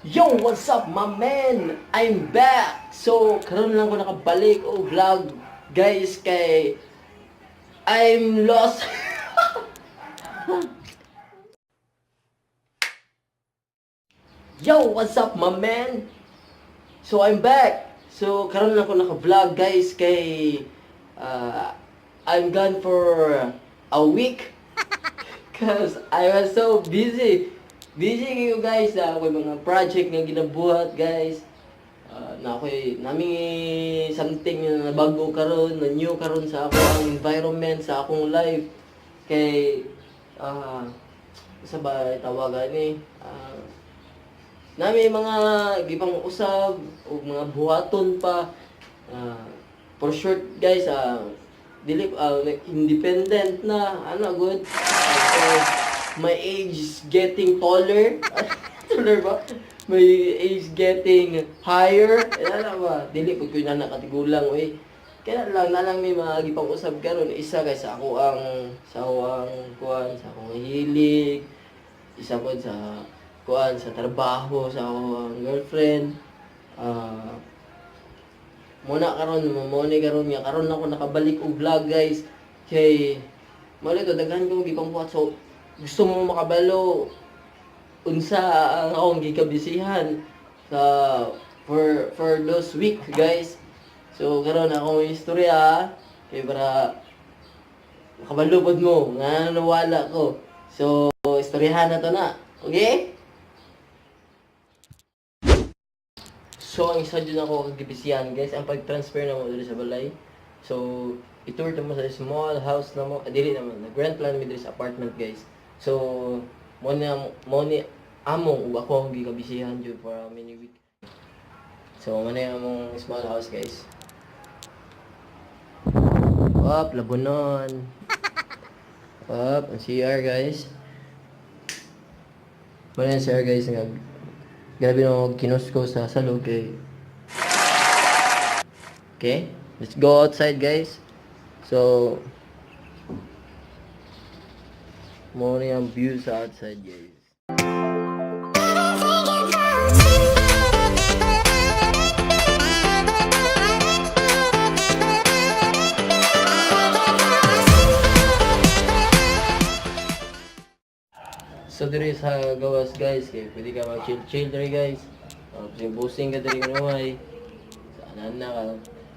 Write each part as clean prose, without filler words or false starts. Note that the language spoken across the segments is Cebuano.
Yo, what's up, my man? I'm back! So, karon lang ko nakabalik o vlog, guys, kay I'm lost. Yo, what's up, my man? So, I'm back! So, karon lang ko naka-vlog, guys, kay I'm gone for a week 'cause I was so busy. Busy kayo, guys, na ako'y mga project nga ginabuhat, guys. Na ako'y nami something na bago karon, na new karon sa ako ang environment, sa akong life. Kay sa ba tawagan ni? Nami mga gipang usab o mga buhaton pa. For short, guys, dili independent na ano good. So, my age is getting taller. Taller ba? My age getting higher. Eh, ano ba? Dili pud ko na nakatigulang, oy. Kaya lang na lang may mga gipang usab karon. Isa kay sa ako ang kuan, sa akong hilig, isa pod sa kuan, sa trabaho, sa ako ang girlfriend. Muna karon mo ni karon nga karon ako nakabalik og vlog, guys, kay mao to, daghan ko gipang buhat. So gusto mo makabalo unsa ang akong gikabisihan sa for those week, guys? So karon akong istorya kay para makabalo pod mo nga nawala ko. So istoryahan na to na, okay? So, ang isa dyan ako kagibisihan, guys, ang pag-transfer na mo diri sa balay. So, itour mo sa small house na mo, dili naman, nag-rent lang mi diri sa apartment, guys. So, mo ni among ug ako ang gikabisihan jud for a many week. So, mo na among small house, guys. Up, labunon. Up, ang CR, guys. Mo na yung CR, guys, nga grabe na ako kinusko sa salog kay. Okay, let's go outside, guys. So, mo na yung view sa outside, guys. So diri sa gawas, guys, kay pwede ka mag chill chill diri, guys. Busing ka diri kanuhay. Sa anan na ka.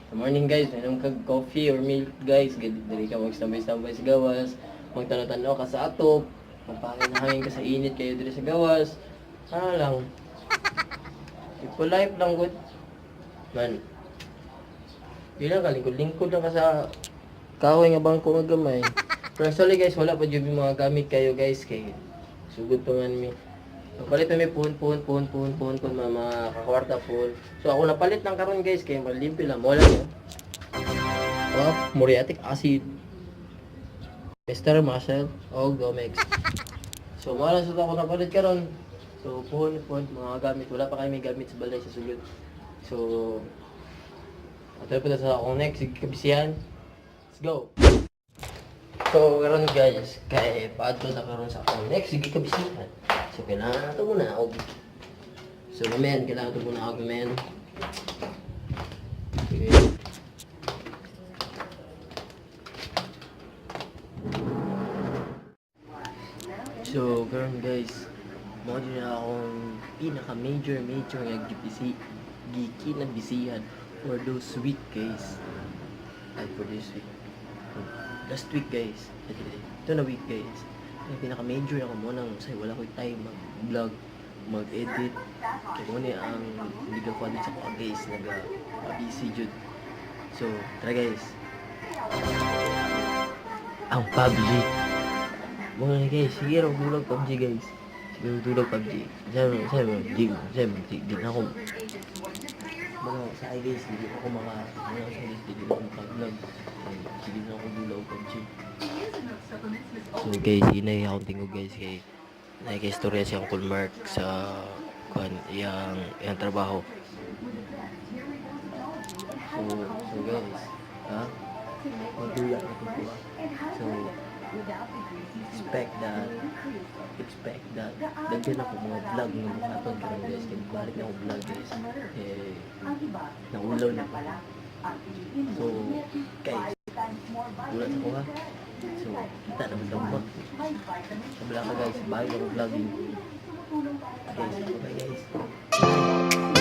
Sa morning, guys, minom kag coffee or milk, guys, kay diri ka magstambay-stambay sa gawas, magtanaw-tanaw ka sa atop, magpahangin-hangin ka sa init kayo diri sa gawas. Ano lang. Tipo life lang good. Man. Di lang ka lingkod-lingkod lang ka sa kahoy nga bangko nga gamay. Pero actually, guys, wala pa jud yung mga gamit kayo, guys, kay sugod pa man mi. Palit na mi puhon puhon puhon puhon puhon puhon mga kakwarta puhon. So ako napalit lang karon, guys, kay malimpi lang mo lang yun. Oh, muriatic acid. Mr. Muscle o Gomex. So mo lang sa ako napalit karon. So puhon puhon mga gamit, wala pa kami gamit sa balay sa sulod. So ato pa sa akong next kabisihan. Let's go. So karon, guys, kay paadto na karon sa akong next sige kabisihan. So kailangan nato muna og. So men, kailangan to muna og, men. Okay. So karon, guys, mo din na akong pinaka major major nga gibisi gikinabisihan for those week, guys. Ay, for this week. Last week, guys. Ito na week, guys. Ang pinaka major ako mo nang say wala ko'y time mag-vlog, mag-edit. Kaya mo ni ang hindi ka kuha sa kuha, guys, naga busy jud. So, tara, guys. Ang PUBG. Mga guys, sige raw dulag PUBG, guys. Sige raw dulag PUBG. Sabi sabi di sabi di, di na ako mga sa guys, hindi ako maka mga sa guys, di ako maka-vlog. Sige na ako dulag PUBG. So guys, inay akong tingog, guys, kay nakikistorya si Uncle Mark sa kuan iyang iyang trabaho. So guys, ha? Magduya na ko. So, Expect that daghan ako mga vlog nga buhaton karon, guys, kay balik na ako vlog, guys, eh naulaw na ko. So guys, wala sa ko ha. So kita naman daw ba. Wala ka, guys, balik ako vlogging, guys. Bye, guys.